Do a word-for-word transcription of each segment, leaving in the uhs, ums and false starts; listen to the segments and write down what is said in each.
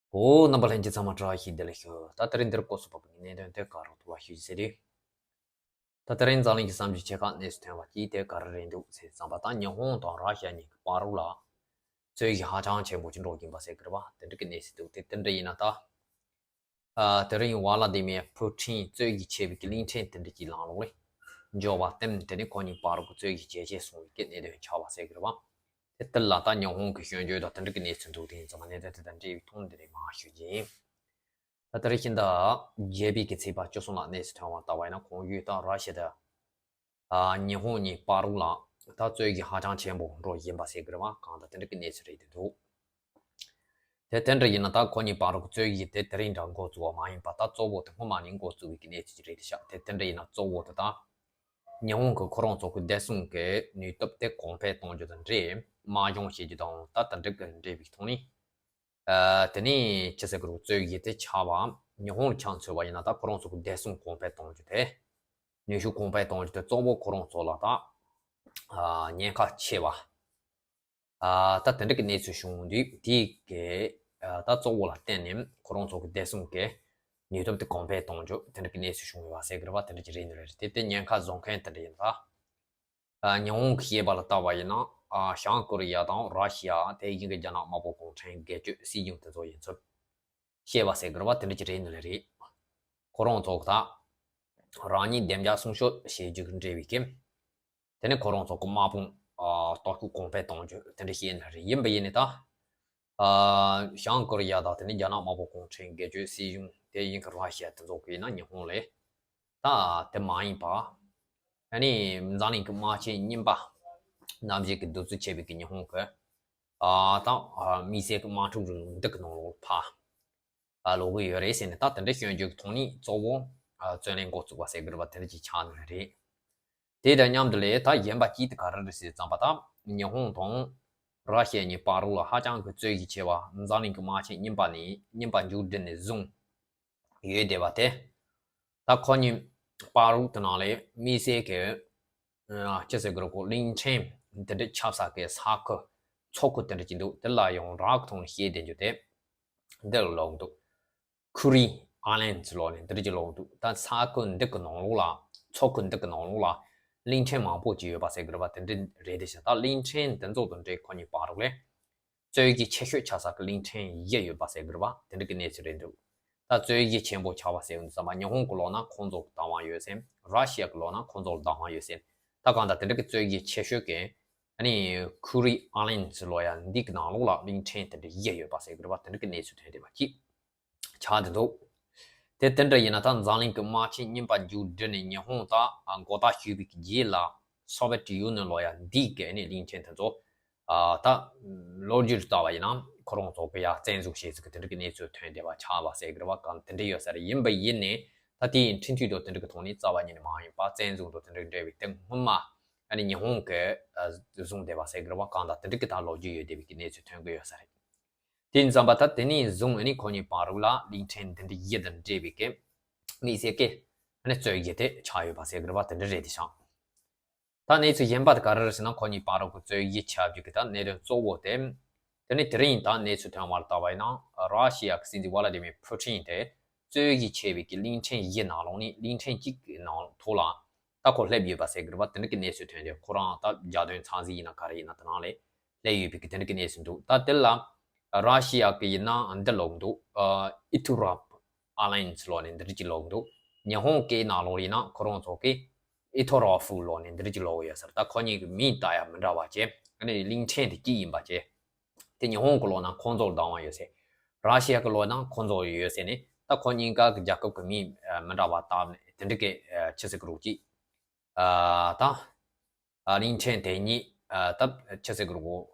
འོ། རྣམ་པ་ལྷན་རྒྱས་ཚང་མ་བཀྲ་ཤིས་བདེ་ལེགས་ཞུ། ད་དེ་རིང་འདིར་སྐོར་སུ་བབས་པའི་གནད་དོན་དེ་ག་རེ་ཐུག་པ་ཞུ་ཟེར་དུས། ད་དེ་རིང་འཛམ་གླིང་གི་བསམ་གཞིག་ཆེ་ཁག་གནས་སུ་ཐོན་པ་གཅིག་དེ་ག་རེ་རེད་འདུག་ཟེར་བསམ་པ་དང་། ཉི་ཧོང་དང་ར་ཤི་ཡ་གཉིས་ཀྱི་བར་ལ་རྩོད་གཞི་ཧ་ཅང་ཆེན་པོ་ཅིག་འགྲོ་གིན་པ་ཟེར་གི་རེད་བ། དེ་འདྲ་གི་གནས་སུ་འདུག་དེ་དེ་འདྲ་ཡིན་ན་ད། ཨ། དེ་རིང་ཝ་ལ་དི་མེ་ཕུ་ཁྲིན་རྩོད་གཞི་ཆེ་བའི་གི་གླིང་ཕྲན་དེ་འདྲ་གི་ལངས་ལོག་ལས་འབྱོར་བ་བརྟེན། དེ་ནི་ཁོ་གཉིས་བར་གྱི་རྩོད་གཞི་ཇེ་ཆེར་སོང་བའི་གི་གནད་དོན་ཆགས་པ་ཟེར་གི་རེད་བ། དེ་དེ་ལ་ད་ཉི་ཧོང་གི་སྐྱོན་བརྗོད་དང་དེ་འདྲ་གི་གནས་ཚུལ་འདུག་དེ་ཡིན་ཙང་མ་གནད་དོན་དེ་དང་འབྲེལ་བའི་ཐོག་འདི་རེད་མ་ཞུ་རྒྱུ་ཡིན། ད་དེ་རིང་ཤིང་ད་རྒྱལ་པོའི་གི་ཚེས་པ་བཅུ་གསུམ་ལ་གནས་སུ་ཐོན་པ་ལྟ་བ་ཡིན་ན། གོང་ཞུས་ལྟར་ར་ཤི་ཡ་དང་། ཨ། ཉི་ཧོང་གཉིས་བར་ལ་ད་རྩོད་གཞི་ཧ་ཅང་ཆེན་པོ་འགྲོ་བཞིན་པ་ཟེར་གི་རེད་བ། གང་ལྟར་དེ་འདྲ་གི་གནས་ཚུལ་རེད་དེ་འདུག་དེ་དེ་འདྲ་ཡིན་ན་ད་ཁོ་གཉིས་བར་གྱི་རྩོད་གཞི་དེ་དེ་རིང་འདྲ་འགོ་བཙུགས་པ་མ་ཡིན་པ། ད་གཙོ་བོ་དེ་སྔོན་མ་ནས་འགོ་བཙུགས་པའི་གི་གནས་ཚུལ་ཅིག་རེད་དེ་ཤག་དེ་དེ་འདྲ་ཡིན་ན་གཙོ་བོ་དེ་ད་ཉི་ཧོང་གི་ཁོ་རང་ཚོ་གི་བདེ་སྲུང་གི་ནུས་སྟོབས་དེ་གོང་འཕེལ་གཏོང་རྒྱུ་དང་འབྲེལ། དམག་སྦྱོང་བྱེད་རྒྱུ་དང་ད་དེ་འདྲ་གི་འབྲེལ་བའི་ཐོག་ནས། ཨ། དེ་ནས་ཅི་ཟེར་གི་རེད། རྩོད་གཞི་དེ་ཆགས་པ། ཉི་ཧོང་ལ་ཆ་མཚོན་པ་ཡིན་ན་ད་ཁོ་རང་ཚོ་གི་བདེ་སྲུང་གོང་འཕེལ་གཏོང་རྒྱུ་དེ། ནུས་ཤུགས་གོང་འཕེལ་གཏོང་རྒྱུ་དེ་གཙོ་བོ་ཁོ་རང་ཚོ་ལ་ད། ཨ། ཉེན་ཁ་ཆེ་བ། ཨ། ད་དེ་འདྲ་གི་གནས་ཚུལ་བྱུང་དུས་དེའི་གི། ཨ། ད་གཙོ་བོ་ལ་བརྟེན་ནས་ཁོ་རང་ཚོ་གི་བདེ་སྲུང་གི་ནུས་སྟོབས་དེ་གོང་འཕེལ་གཏོང་རྒྱུ་དེ་འདྲ་གི་གནས་ཚུལ་བྱུང་ཡོད་པ་ཟེར་གི་རེད་བ། དེ་འདྲ་ཅིག་རེད་འདུག་རེད། དེ་དེ་ཉེན་ཁ་བཟོ་མཁན་དེ་འདྲ་ཡིན་ད། ཨ། ཉི་ཧོང་གིས་བཤད་པ་ལ་བལྟས་པ་ཡིན་ན། ཨ། བྱང་ཀོ་རི་ཡ་དང་ར་ཤི་ཡ། དེ་བཞིན་གྱི་རྒྱ་ནག་དམར་པོ་གུང་ཁྲན་སྒེར་གཅོད་སྲིད་གཞུང་དེ་ཚོ་ཡིན་ཚུལ་བཤད་པ་ཟེར་གི་རེད་བ། དེ་འདྲ་ཅིག་རེད་འདུག་ལེ་རེད། ཁོ་རང་ཚོ་ད་རང་ཉིད་བདེ་འཇགས་སྲུང་སྐྱོབ་བྱེད་རྒྱུ་གི་འབྲེལ་བའི་གི། དེ་ནས་ཁོ་རང་ཚོ་གི་དམག་དཔུང་། ཨ། སྟོབས་ཤུགས་གོང་འཕེལ་གཏོང་རྒྱུ་དེ་འདྲ་བཤད་ནི་རེད། ཡིན་པ་ཡིན་ནི་ད། ཨ། བྱང་ཀོ་རི་ཡ་དང་དེ་ནས་རྒྱ་ནག་དམར་པོ་གུང་ཁྲན་སྒེར་གཅོད་སྲིད་གཞུང་། དེ་བཞིན་གྱི་ར་ཤི་ཡ་དེ་ཚོ་གིས་ཡིན་ན་ཉི་ཧོང་ལ་ད་དེ་མ་ཡིན་པ། ཨ་ནི་འཛམ་གླིང་གི་དམག་ཆེན་རྙིང་པ་ནམ་ཞིག་གི་བདུད་རྩི་ཆེ་བའི་གི་ཉི་ཧོང་གི། ཨ། ད། ཨ། དམིགས་བསལ་གྱི་དམག་འཁྲུག་རིང་ལུགས་འདི་གི་ནང་ལོགས་ཕར། ཨ། ལོག་གི་ཡོད་རེད་ཟེར་ནས། ད་དེ་འདྲའི་སྐྱོན་བརྗོད་ཀྱི་ཐོག་ནས་གཙོ་བོ། ཨ། རྩོད་གླེང་འགོ་བཙུགས་པ་ཟེར་གི་རེད་བ། དེ་འདྲ་ཅིག་ཆགས་ནི་རེད། དེ་དང་མཉམ་དུ་ལས་ད་གཞན་པ་གཅིག་དེ་ག་རེ་རེད་ཟེར་བསམ་པ། ད་ཉི་ཧོང་དང་ར་ཤི་ཡ་གཉིས་བར་ལ་ཧ་ཅང་གི་རྩོད་གཞི་ཆེ་བ། འཛམ་གླིང་གི་དམག་ཆེན་རྙིང་པ་ནས་རྙིང་པ་མཇུག་བསྒྲིལ་ནས་བཟུང་ཡོད་བསྡད་པ་དེ། ད་ཁོ་གཉིས་བར་དུ་ནང་ལས་དམིགས་བསལ་གྱི། ཨ། ཅི་ཟེར་དགོས་རེད། ཁོ་གླིང་ཕྲན་དེ་འདྲ་ཆགས་ས་གི་ས་ཁུལ་མཚོ་ཁུལ་དེ་འདྲ་ཅིག་འདུག་དེ་ལ་ཡོངས་གྲགས་ཀྱི་ཐོག་ནས་བཤད་བསྡད་རྒྱུ་དེ་འདི་ལ་ལབ་འདུག་ཁུ་རི་ཨའི་ལན་ལབ་ནས་འདི་འདྲ་ཅིག་ལབ་འདུག་ད་ས་ཁུལ་འདི་གི་ནང་ལོགས་ལ། མཚོ་ཁུལ་འདི་གི་ནང་ལོགས་ལ་གླིང་ཕྲན་མང་པོ་ཅིག་ཡོད་པ་ཟེར་གི་རེད་བ། དེ་འདྲ་རེད་དེ་ཤག་ད་གླིང་ཕྲན་དེ་ཚོ་དང་འདྲ། ཁོ་གཉིས་བར་ལ་རྩོད་གཞི་ཆེ་ཤོས་ཆགས་ས་གི་གླིང་ཕྲན་བཞི་ཡོད་པ་ཟེར་གི་རེད་བ། དེ་འདྲ་གི་གནས་ཚུལ་རེད་འདུག་ད་རྩོད་གཞི་ཆེན་པོ་ཆགས་པ་ཟེར་བ་འདི་ཙམ་པ། ཉི་ཧོང་གི་ལོགས་ན་ཁོང་ཚོ་གི་བདག་དབང་ཡོད་ཟེར། ར་ཤི་ཡ་གི་ལོགས་ན་ཁོང་ཚོ་ལ་བདག་དབང་ཡོད་ཟེར། ད་གང་ལྟར་དེ་འདྲ་གི་རྩོད་གཞི་ཆེ་ཤོས་ཀྱི། ཨ་ནི་ཁུ་རི་ཨའི་ལན་ལབ་ཡ་འདི་གི་ནང་ལོགས་ལ་གླིང་ཕྲན་དེ་འདྲ་བཞི་ཡོད་པ་ཟེར་གི་རེད་བ། དེ་འདྲ་གི་གནས་ཚུལ་ཐོན་བསྡད་པ་གཅིག་ཆགས་བསྡད་འདུག་དེ་དེ་འདྲ་ཡིན་ན་ད་འཛམ་གླིང་གི་དམག་ཆེན་རྙིང་པ་མཇུག་བསྒྲིལ་ནས་ཉི་ཧོང་ད་མགོ་བཏགས་ཞུས་པའི་རྗེས་ལ། སོ་བེད་ཡུ་ནི་ཡན་ལབ་ཡ་འདི་གི་ཨ་ནི་གླིང་ཕྲན་དེ་ཚོ། ཨ། ད་ལོ་རྒྱུས་ལྟ་བ་ཡིན་ན་ཁོ་རང་ཚོ་གི་ཡ་བཙན་བཟུང་བྱས་ཚུལ་གི་དེ་འདྲ་གི་གནས་ཚུལ་ཐོན་བསྡད་པ་ཆགས་པ་ཟེར་གི་རེད་བ། གང་དེ་འདྲ་ཡོད་ས་རེད། ཡིན་པ་ཡིན་ནས་ད་དེའི་འཕྲིན་ཐུང་དང་དེ་འདྲ་གི་ཐོག་ནས་རྩ་བ་ཉིད་ནས་མ་ཡིན་པ། བཙན་བཟུང་དང་དེ་འདྲ་འབྲེལ་བའི་དེ་སྔོན་མ་ཨ་ནི་ཉི་ཧོང་གི། ཨ། བཟུང་བསྡད་པ་ཟེར་གི་རེད་བ། གང་ལྟར་དེ་འདྲ་གི་ད་ལོ་རྒྱུས་ཡོད་བསྡད་པའི་གི་གནས་ཚུལ་ཐོན་གི་ཡོད་ས་རེད། དེ་ཡིན་ཙང་པ་ད་དེ་ནས་བཟུང་ཨ་ནི་ཁོ་གཉིས་བར་ལ་གླིང་ཕྲན་འདི་འདྲ་བཞི་དང་འབྲེལ་བའི་གི་དམིགས་བསལ་གྱི་ཨ་ནི་རྩོད་གཞི་དེ་ཆགས་ཡོད་པ་ཟེར་གི་རེད་བ། དེ་འདྲ་རེད་དེ་ཤག་ད་གནས་ཚུལ་གཞན་པ་དེ་ག་རེ་རེད་ཟེར་ན། ཁོ་གཉིས་བར་གྱི་རྩོད་གཞི་ཆགས་རྒྱུ་གི་ད་གནད་དོན་གཙོ་བོ་དེ། དེ་ནི་དེ་རིང་ད་གནས་ཚུལ་ཐོན་པ་ལ་བལྟས་པ་ཡིན་ན། ར་ཤི་ཡ་གི་སྲིད་འཛིན་ཝ་ལ་དི་མིར་ཕུ་ཊིན་དེ་རྩོད་གཞི་ཆེ་བའི་གི་གླིང་ཕྲན་བཞི་ནང་ལོགས་ནས་གླིང་ཕྲན་གཅིག་གི་ནང་ཐོག་ལ་ད་ཁོ་སླེབས་ཡོད་པ་ཟེར་གི་རེད་བ། དེ་འདྲ་གི་གནས་ཚུལ་ཐོན་ཏེ། ཁོ་རང་ད་རྒྱལ་དོན་ཚང་ཟིག་ཡིན་ན་ག་རེ་ཡིན་ན་དེ་ནང་ལ་སླེབས་ཡོད་པའི་གི་དེ་འདྲ་གི་གནས་ཚུལ་འདུག་ད་དེ་ལ་ར་ཤི་ཡ་གི་ཡིན་ན་འདི་ལབ་འདུག་ཨི་ཐུ་རོབ་ཨ་ལ་ཡན་སི་ལབ་ནས་འདི་འདྲ་ཅིག་ལབ་འདུག་ཉི་ཧོང་སྐད་ནང་ལོགས་ཡིན་ན་ཁོ་རང་ཚོ་གིས་ཨི་ཐོ་རོ་ཧྥུ་ལབ་ནས་འདི་འདྲ་ཅིག་ལབ་ཡོད་ཟེར། ད་ཁོ་གཉིས་ཀྱི་མིང་བཏགས་ཡ་མི་འདྲ་བ་བྱས། ཨ་ནི་གླིང་ཕྲན་དེ་གཅིག་ཡིན་པ་བྱས། དེ་ཉི་ཧོང་གི་ལབ་ན་ཁོང་ཚོ་ལ་བདག་དབང་ཡོད་ཟེར། ར་ཤི་ཡ་གི་ལབ་ན་ཁོང་ཚོ་ཡོད་ཟེར་ནས། ད་ཁོ་གཉིས་ཀ་གི་རྒྱལ་ཁབ་ཀྱི་མིང་མི་འདྲ་བ་བཏགས་ནས་དེ་འདྲ་གི་ཆི་ཟེར་གི་རེད། ཅིག་ཨ། ད་ཨ། གླིང་ཕྲན་དེ་གཉིས། ཨ། ད་ཆི་ཟེར་གི་རེད།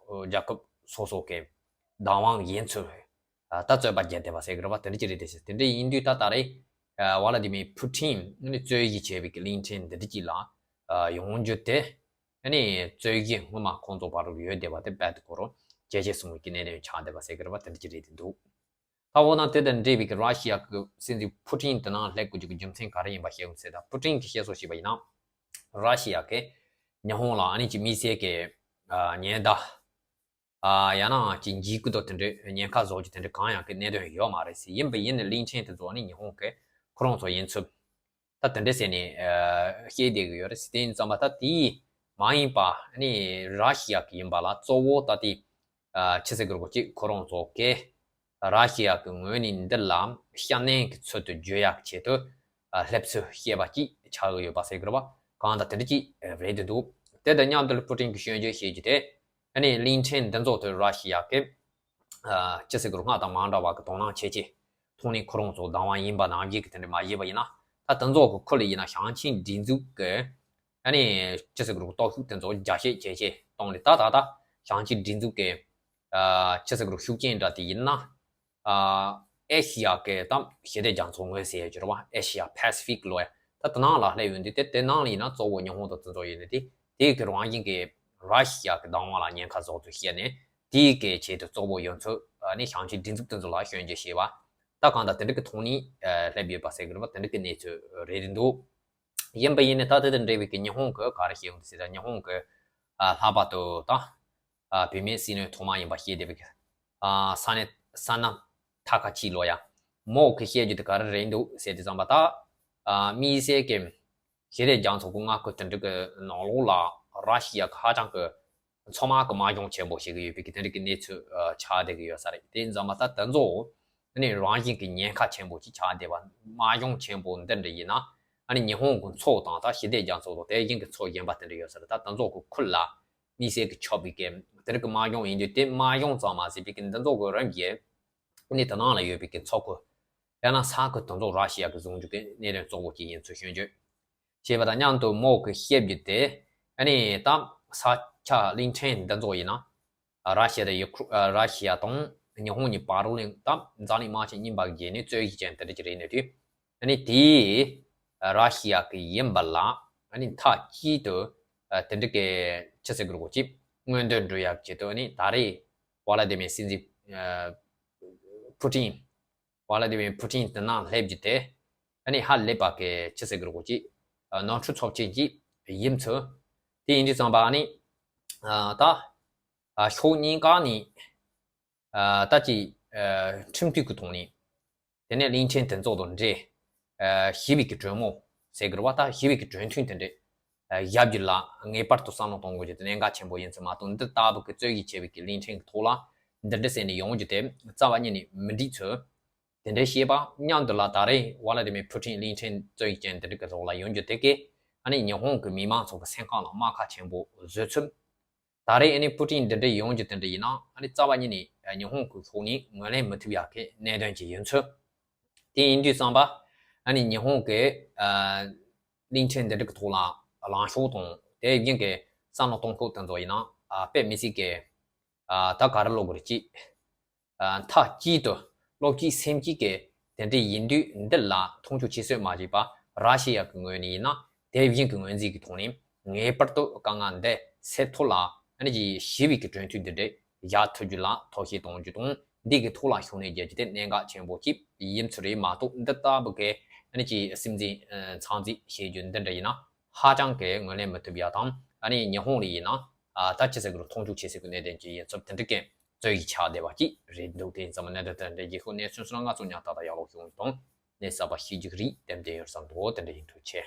རྒྱལ་ཁབ་སོ་སོ་གི་བདག་དབང་ཡིན་ཚུལ། ཨ། ད་རྩོད་པ་རྒྱག་བསྡད་པ་ཟེར་གི་རེད་བ། དེ་འདྲ་ཅིག་རེད་དེ་ཟེར། དེ་འདྲ་ཡིན་དུས་ད་ད་རེས། ཨ། ཝ་ལ་དི་མིར་ཕུ་ཊིན་ནི་རྩོད་གཞི་ཆེ་བའི་གི་གླིང་ཕྲན་འདི་འདྲ་ཅིག་ལ། ཨ། ཡོང་རྒྱུ་དེ་ནི་རྩོད་གཞི་སྔོན་མ་ཁོང་ཚོ་བར་ཡོད་བསྡད་པ་དེ་རྦད་དེ་ཁོ་རང་ཇེ་ཆེར་སོང་བའི་གི་གནད་དོན་ཆགས་བསྡད་པ་ཟེར་གི་རེད་བ། དེ་འདྲ་ཅིག་རེད་དེ་འདུག་ད་འོ་ན་དེ་དང་འབྲེལ་བའི་གི་ར་ཤི་ཡ་གི་སྲིད་འཛིན་ཕུ་ཊིན་དེ་ནང་སླེབས་དགོས་རྒྱུ་གི་རྒྱུ་མཚན་ག་རེ་ཡིན་པ་ཤེས་འོང་ཟེར། ད་ཕུ་ཊིན་གྱིས་བཤད་སྲོལ་ཞིག་པ་ཡིན་ན། ར་ཤི་ཡ་གིས་ཉི་ཧོང་ལ་ཨ་ནི་ཅིག་དམིགས་བསལ་གྱི། ཨ། ཉེན་བརྡ། ཡང་ན་ཅིག་འཇིགས་སྐུལ་དང་དེ་འདྲའི་ཉེན་ཁ་བཟོ་རྒྱུ་དེ་འདྲའི་གང་ཡང་གི་གནད་དོན་ཡོད་མ་རེད་ཟེར། ཡིན་པ་ཡིན་ནའི་གླིང་ཕྲན་དེ་ཚོ་ནི་ཉི་ཧོང་གི་ཁོ་རང་ཚོ་ཡིན་ཚུལ་ད་དེ་འདྲ་ཟེར་ནས་བཤད་བསྡད་ཀྱི་ཡོད་རེད་ཟེར། དེ་ཡིན་ཙམ་པ་ད་དེ་མ་ཡིན་པ་ནི་ར་ཤི་ཡ་གི་ཡིན་པ་ལ་གཙོ་བོ་ད་དེ་ཆི་ཟེར་གི་རེད་གོ་ཅིག་ཁོ་རང་ཚོ་གི་ར་ཤི་ཡ་གི་ངོས་ནས་འདི་ལ་ཤ་གནད་ཀྱི་ཚུལ་དུ་བརྗོད་ཡག་ཆེད་དུ་སླེབས་ཚུལ་བཤད་པ་ཅིག་ཆགས་ཀྱི་ཡོད་པ་ཟེར་གི་རེད་པ། གང་ལྟར་དེ་འདྲ་ཅིག་རེད་འདུག་དེ་དང་མཉམ་དུ་པུ་ཏིན་གྱི་སྐྱོན་བརྗོད་བྱེད་རྒྱུ་དེ་ཨ་ནི་གླིང་ཕྲན་འདི་ཚོ་དེ་ར་ཤི་ཡ་གི་ཅི་ཟེར་གི་རེད་སྔར་དང་མ་འདྲ་བ་གི་དོ་སྣང་བྱེད་ཆེད་ཐོག་ནས་ཁོ་རང་ཚོ་བདག་དབང་ཡིན་པ་ནང་བཞིན་གྱི་དེ་འདྲ་མ་བྱས་པ་ཡིན་ན། ད་དེ་ཚོ་གི་ཁུལ་ལ་ཡིན་ན་ཞིང་ཆེན་སྒྲིག་འཛུགས་ཀྱི་ཨ་ནི་ཅི་ཟེར་གི་རེད་སྟོབས་ཤུགས་དེ་ཚོ་རྒྱ་སྐྱེད་བྱེད་ཆེད་གཏོང་ལེ་ད་ད་ད་ཞིང་ཆེན་སྒྲིག་འཛུགས་ཀྱི་ཅི་ཟེར་གི་རེད་ཤུགས་རྐྱེན་འདྲ་དེ་ཡིན་ན། ཨ་ཨེ་ཤི་ཡ་གི་དང་ཞི་བདེ་རྒྱ་མཚོ་ངོས་ཟེར་ཡ་ཅིག་རེད་བ། ཨེ་ཤི་ཡ་Pacific་ལོ་ཡ་ད་དེ་ནང་ལ་སླེབས་ཡོང་དུས་དེ་དེ་ནང་ལ་ཡིན་ན་གཙོ་བོ་ཉི་ཧོང་དང་དེ་ཚོ་ཡིན་ནི་དེ་དེའི་གི་རང་བཞིན་གྱི་ར་ཤི་ཡ་གི་བདག་དབང་ལ་ཉེན་ཁ་བཟོ་ཚུལ་བཤད་ནས་དེའི་གི་ཆེད་དུ་གཙོ་བོ་ཡོད་ཚུལ་ཨ་ནི་ཞིང་ཆེན་སྒྲིག་འཛུགས་དེ་ཚོ་ལ་སྐྱོན་བརྗོད་བྱས་པ། ད་གང་ལྟར་དེ་འདྲ་གི་ཐོག་ནས་སླེབས་ཡོད་པ་ཟེར་གི་རེད་བ། དེ་འདྲ་གི་གནས་ཚུལ་རེད་འདུག་ཡིན་པ་ཡིན་ནའི་ད་དེ་དང་འབྲེལ་བའི་གི་ཉི་ཧོང་གི་ག་རེ་བཤད་ཡོང་དུས་ཟེར་ན། ཉི་ཧོང་གི་ཨ་ལྷག་པར་དུ་ད་ཨ་བུད་མེད་སྲིད་བློན་ཐོག་མ་ཡིན་པ་བཤད་བསྡད་པའི་གི་ཨ་ས་ནེ་ས་ན་ཐ་ཁ་ཆི་ལོ་ཡ་མོ་གི་བཤད་རྒྱུ་དེ་ག་རེ་རེད་འདུག་ཟེར་དུས་ཙམ་པ། ད་ཨ་དམིགས་བསལ་གི་ཞི་བདེ་རྒྱ་མཚོ་གི་མངའ་ཁུལ་དེ་འདྲ་གི་ནང་ལོགས་ལ་ར་ཤི་ཡ་གི་ཧ་ཅང་གི་མཚོ་དམག་གི་དམག་སྦྱོང་ཆེན་པོ་བྱེད་ཀྱི་ཡོད་པའི་གི་དེ་འདྲ་གི་གནས་ཚུལ་ཨ་ཆགས་བསྡད་ཀྱི་ཡོད་ས་རེད། དེ་ཡིན་ཙམ་པ་ད་དེ་ཚོ་ཨ་ནི་རང་བཞིན་གྱི་ཉེན་ཁ་ཆེན་པོ་ཅིག་ཆགས་བསྡད་པ། དམག་སྦྱོང་ཆེན་པོ་འདི་འདྲ་ཡིན་ན་ཨ་ནི་ཉི་ཧོང་གི་མཚོ་དང་ད་ཞི་བདེ་རྒྱ་མཚོ་དང་དེ་བཞིན་གྱི་མཚོ་གཞན་པ་དེ་འདྲ་ཡོད་ས་རེད། ད་དེ་ཚོ་གི་ཁུལ་ལ་དམིགས་བསལ་གྱི་ཆགས་པའི་གི་དེ་རིགས་ཀྱི་དམག་སྦྱོང་ཡིན་དུས་དེ་དམག་སྦྱོང་ཙམ་མ་ཟད་པའི་གི་འདི་ཚོ་གི་རིམ་གྱིས་ཨ་ནི་དེ་ནང་ལ་ཡོད་པའི་གི་མཚོ་ཁུལ་ཡང་ན་ས་ཁུལ་དེ་ཚོ་ར་ཤི་ཡ་གི་བཟུང་རྒྱུ་གི་གནད་དོན་གཙོ་བོ་གཅིག་ཡིན་ཚུལ་སྐྱོན་བརྗོད་བྱས་པ་དང་མཉམ་དུ་མོ་གི་བཤད་རྒྱུ་དེ་ཨ་ནི་ད་ས་ཆ་གླིང་ཕྲན་འདི་ཚོ་ཡིན་ན་ར་ཤི་ཡ་དང་ཡུ་ཁུ་ར་ཤི་ཡ་དང་ཉི་ཧོང་གཉིས་བར་ལ་ད་འཛམ་གླིང་དམག་ཆེན་གཉིས་པ་བརྒྱུད་ནས་རྩོད་གཞི་ཅན་དེ་འདྲ་ཅིག་རེད་ནས་དུས་ཨ་ནི་དེའི་ར་ཤི་ཡ་གི་ཡིན་པ་ལ་ཨ་ནི་མཐའ་གཅིག་ཏུ་དེ་འདྲ་གི་ཆི་ཟེར་གི་རེད་གོ་ཅིག་མངོན་འདོད་འགྲུབ་ཡག་ཆེད་དུ་ཨ་ནི་ད་རེས་ཝ་ལ་དི་མིར་སྲིད་འཛིན་ཕུ་ཏིན། ཝ་ལ་དི་མིར་ཕུ་ཏིན་དེ་ནང་སླེབས་རྒྱུ་དེ་ཨ་ནི་ཧ་ལས་པ་གི་ཆི་ཟེར་གི་རེད་གོ་ཅིག་ནོར་འཁྲུལ་ཚབས་ཆེན་ཅིག་ཡིན་ཚུལ། དེ་ཡིན་དུས་ཙམ་པ་ཨ་ནི་ད་ཕྱོགས་གཉིས་ཀ་ནས་ད་ཅིག་ཁྲིམས་མཐུན་གྱི་ཐོག་ནས་དེ་ནས་གླིང་ཕྲན་དེ་ཚོ་དང་འབྲེལ་ཞི་བའི་གི་གྲོས་མོལ་ཟེར་གི་རེད་བ། ད་ཞི་བའི་གི་གྲོས་མཐུན་དེ་འདྲས་བཞག་རྒྱུ་ལ་ངེས་པར་དུ་བསམ་བློ་གཏོང་དགོས་རྒྱུ་དེ་གནད་འགག་ཆེན་པོ་ཡིན་ཚུལ་མ་གཏོགས། འདི་ལྟ་བུ་གི་རྩོད་གཞི་ཆེ་བའི་གི་གླིང་ཕྲན་གི་ཐོག་ལ་འདི་འདྲ་ཟེར་ནས་ཡོང་རྒྱུ་དེ་རྩ་བ་ཉིད་ནས་མི་འགྲིག་ཚུལ་དེ་འདྲ་བཤད་པ་མཉམ་དུ་ལ་ད་རེས་ཝ་ལ་དི་མིར་ཕུ་ཏིན་གླིང་ཕྲན་རྩོད་གཞི་ཅན་དེ་འདྲ་གི་ཐོག་ལ་ཡོང་རྒྱུ་དེ་གས་ཨ་ནི་ཉི་ཧོང་གི་མི་མང་ཚོ་གི་སེམས་ཁམས་ལ་རྨ་ཁ་ཆེན་པོ་བཟོས་ཚུལ། ད་རེས་ཨ་ནི་པུ་ཏིན་འདི་འདྲ་ཡོང་རྒྱུ་དེ་འདྲ་ཡིན་ན་ཨ་ནི་རྩ་བ་ཉིད་ནས་ཉི་ཧོང་གི་ཕྱོགས་ནས་ངོས་ལེན་མི་ཐུབ་ཡག་གི་གནད་དོན་ཅིག་ཡིན་ཚུལ། དེ་ཡིན་དུས་ཙམ་པ་ཨ་ནི་ཉི་ཧོང་གི་གླིང་ཕྲན་འདི་འདྲ་གི་ཐོག་ལ་ལངས་ཕྱོགས་དང་དེ་བཞིན་གྱི་བསམ་བློ་གཏོང་ཕྱོགས་དེ་ཚོ་ཡིན་ན་དཔེ་མི་སྲིད་ཀྱི་ད་ག་རེ་ལབ་དགོས་རེད་ཅིག་མཐའ་གཅིག་ཏུ་བློ་གཅིག་སེམས་གཅིག་གིས་དེ་འདྲ་ཡིན་དུས་འདི་ལ་མཐོང་ཆུང་བྱེད་སྲོལ་མ་བྱས་པ། ར་ཤི་ཡ་གི་ངོས་ནས་ཡིན་ན་དེ་བཞིན་གྱི་ངོས་འཛིན་གྱི་ཐོག་ནས་ངེས་པར་དུ་དཀའ་ངལ་འདི་སེལ་ཐབས་ལ་ཨ་ནི་ཅིག་ཞི་བའི་གི་གྲོས་མཐུན་འདི་འདྲ་བཞག་ཐུབ་རྒྱུ་ལ་ཐབས་ཤེས་གཏོང་རྒྱུ་དང་། འདི་གི་ཐོག་ལ་ཤུགས་སྣོན་རྒྱག་རྒྱུ་དེ་གནད་འགག་ཆེན་པོ་གཅིག་ཡིན་ཚུལ་རེད་མ་གཏོགས། འདི་ལྟ་བུ་གི་ཨ་ནི་ཅིག་སྲིད་འཛིན་ཚང་འཛིན་བྱེད་རྒྱུ་འདི་འདྲ་ཡིན་ན་ཧ་ཅང་གི་ངོས་ལེན་མི་ཐུབ་ཡག་དང་། ཨ་ནི་ཉི་ཧོང་ལ་ཡིན་ན་ད་ཅི་ཟེར་གི་རེད། མཐོང་ཆུང་བྱེད་སྲོལ་གི་གནད་དོན་ཅིག་ཡིན་ཚུལ་དེ་འདྲ་གི་རྩོད་གཞི་ཆགས་བསྡད་པ་ཅིག་རེད་འདུག་དེ་ཡིན་ཙང་གནད་དོན་དེ་འདྲ་རྒྱལ་ཁབ་གནས་ཚུལ་སོགས་ལ་ང་ཚོ་ཉག་ཏག་ཏག་ཡག་ལོག་ཤོང་དང་། གནས་གསར་པ་ཤེས་རྒྱུ་རིགས་ལྡེམ་ལྡེམ་ཡོད་བསམ་འདུག་དེ་འདྲ་ཡིན་ཐུགས་ཆེ།